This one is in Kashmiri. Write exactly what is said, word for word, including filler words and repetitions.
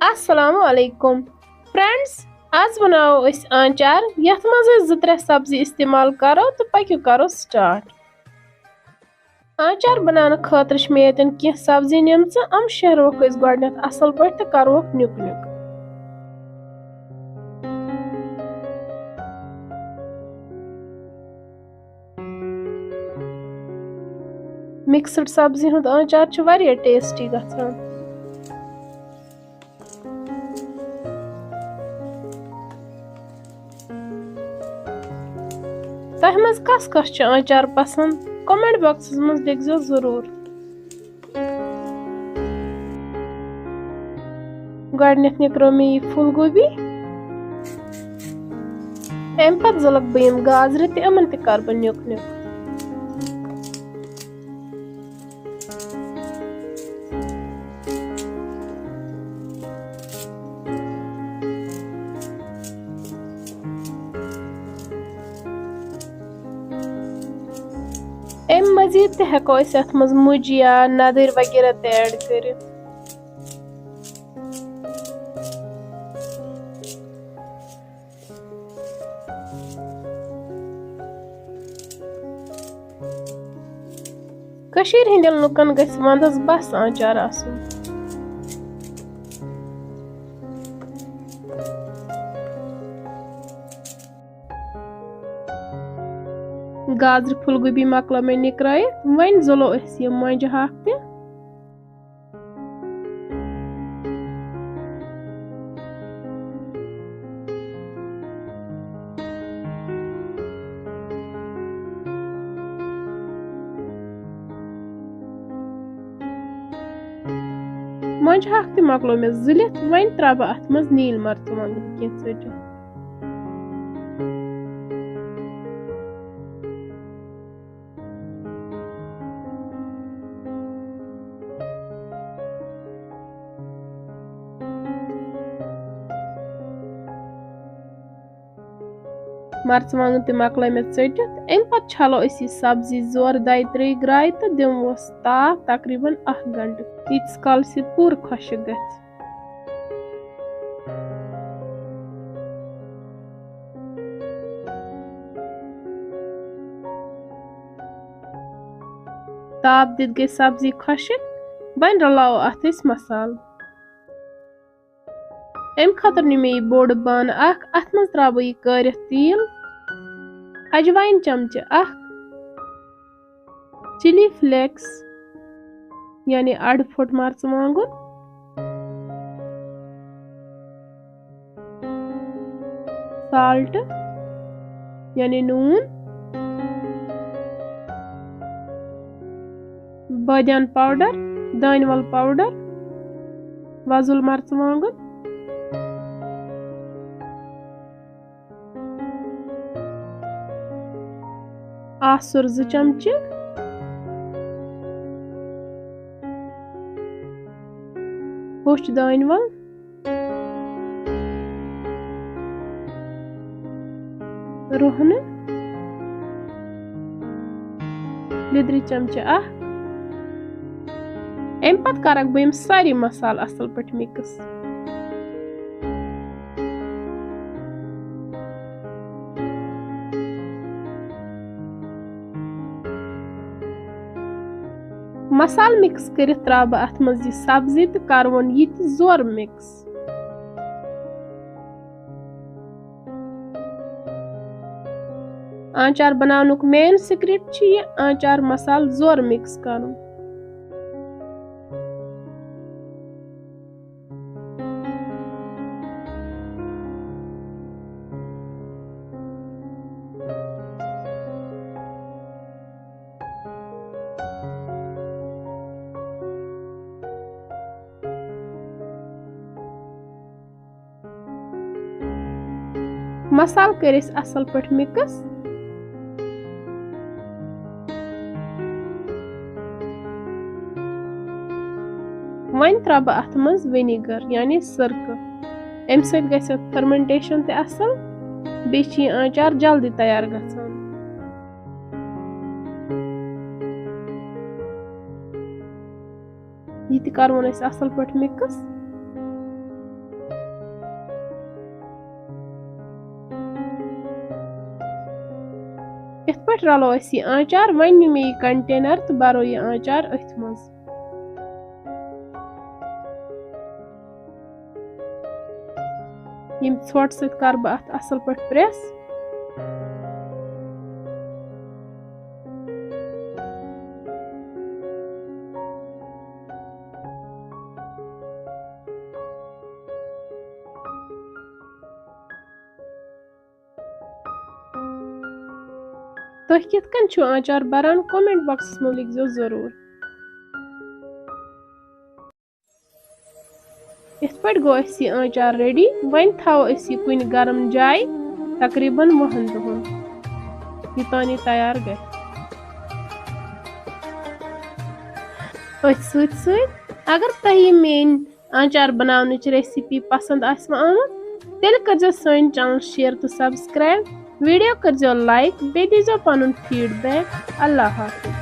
السلام علیکم فرینڈز، آز بناوو أسۍ آنچار، یتھ منٛز أسۍ زٕ ترٛےٚ سبزی استعمال کرو، تہٕ پٔکِو کرو سٹارٹ۔ آنچار بناونہٕ خٲطرٕ چھِ مےٚ ییٚتٮ۪ن کینٛہہ سبزی نِمژٕ، یِم شیرہوکھ أسۍ گۄڈٕنٮ۪تھ اصل پٲٹھۍ تہٕ کرہوکھ نیُک نیُک۔ مِکسٕڈ سبزی ہُنٛد آنچار چھُ واریاہ ٹیسٹی گژھان۔ تۄہہِ منٛز کس کس چھُ آنچار پسنٛد؟ کمنٹ باکسس منٛز لیکھزیو ضروٗر۔ گۄڈٕنٮ۪تھ نِکرٲو مےٚ یہِ پھول گوبی، اَمہِ پتہٕ زٕلَکھ بہٕ یِم گازرِ تہِ، یِمن تہِ کَرٕ بہٕ نیُک نیُک۔ اَمہِ مٔزیٖد تہِ ہٮ۪کو أسۍ اَتھ منٛز مُجہِ یا نَدٕرۍ وغیرہ تہِ ایڈ کٔرِتھ۔ کٔشیٖرِ ہٕنٛدٮ۪ن لُکن گژھِ ونٛدس بس آنچار آسُن۔ گازرِ پھول گوبی مۄکلٲو مےٚ نِکرٲیِتھ، وۄنۍ زُلو أسۍ یہِ مۄنجہِ ہاکھ تہِ۔ مۄنجہِ ہاکھ تہِ مۄکلو مےٚ زٕلِتھ، وۄنۍ ترٛاوٕ بہٕ اَتھ منٛز نیٖلۍ مرژٕوانٛگن کینٛہہ ژٔٹِتھ۔ مرژٕوانٛگن تہِ مۄکلٲے مےٚ ژٔٹِتھ۔ اَمہِ پتہٕ چھلو أسۍ یہِ سبزی زورٕ دۄیہِ ترٛیٚیہِ گرٛایہِ تہٕ دِموس تاپھ تقریباً اکھ گھنٹہٕ، ییٖتِس کالس یہِ پوٗرٕ خۄشٕک گژھِ۔ تاپھ دِتھ گٔے سبزی خۄشٕک۔ وۄنۍ رلاوو اتھ أسۍ مسالہٕ۔ امہِ خٲطرٕ نیوٗ مےٚ یہِ بوٚڑ بانہٕ اکھ، اتھ منٛز ترٛاوٕ بہٕ یہِ کٲرِتھ تیٖل، اجواین چمچہٕ اکھ، چِلی فلیکس یعنی اَڑٕ پھوٚٹ مرژٕوانٛگُن، سالٹ یعنی نوٗن، بٲدیان پاوڈر، دانہِ ول پاوڈر، وۄزُل مرژٕوانٛگُن، آسُر زٕ چمچہٕ، ہوٚچھ دانہِ ول، رُہنہٕ، لیٚدرِ چمچہٕ اکھ۔ امہِ پتہٕ کرکھ بہٕ یِم سٲری مسالہٕ اصل پٲٹھۍ مِکس۔ مسالہٕ مِکس کٔرِتھ ترٛاوٕ بہٕ اتھ منٛز یہِ سبزی تہٕ کرٕ وۄنۍ یہِ تہِ زورٕ مِکس۔ آنچار بناونُک مین سیکرٹ چھُ یہِ آنچار مسالہٕ زورٕ مِکس کرُن۔ مسالہٕ کٔرۍ أسۍ اصل پٲٹھۍ مِکس۔ وۄنۍ ترٛاوٕ بہٕ اتھ منٛز وِنیگر یعنی سرکہٕ۔ امہِ سۭتۍ گژھِ اتھ فرمنٹیشن تہِ اصل، بیٚیہِ چھُ یہِ آنچار جلدی تیار گژھان۔ یہِ تہِ کرون أسۍ اصل پٲٹھۍ مِکس۔ پٮ۪ٹھ رَلو أسۍ یہِ آنٛچار۔ وۄنۍ نِمہٕ مےٚ یہِ container تہٕ بَرو یہِ آنٛچار أتھۍ منٛز۔ ییٚمہِ ژھۄٹہٕ سۭتۍ کَرٕ بہٕ اَتھ اَصٕل پٲٹھۍ press۔ تُہۍ کِتھ کٔنۍ چھِو آنٛچار بَران؟ Comment boxس منٛز لیکھزیو ضروٗر۔ یِتھ پٲٹھۍ گوٚو اَسہِ یہِ آنٛچار ready۔ وۄنۍ تھاوو أسۍ یہِ کُنہِ گرم جایہِ تقریٖباً وُہَن دۄہَن، یوٚتام یہِ تیار گژھِ۔ أتھۍ سۭتۍ سۭتۍ، اگر تۄہہِ یہِ میٛٲنۍ آنٛچار بناونٕچ recipe پسنٛد آسِوٕ آمٕژ، تیٚلہِ کٔرزیو سٲنۍ channel share تہٕ subscribe۔ Video کٔرزیو like، بیٚیہِ دیٖزیو پنُن feedback۔ اللہ حافظ۔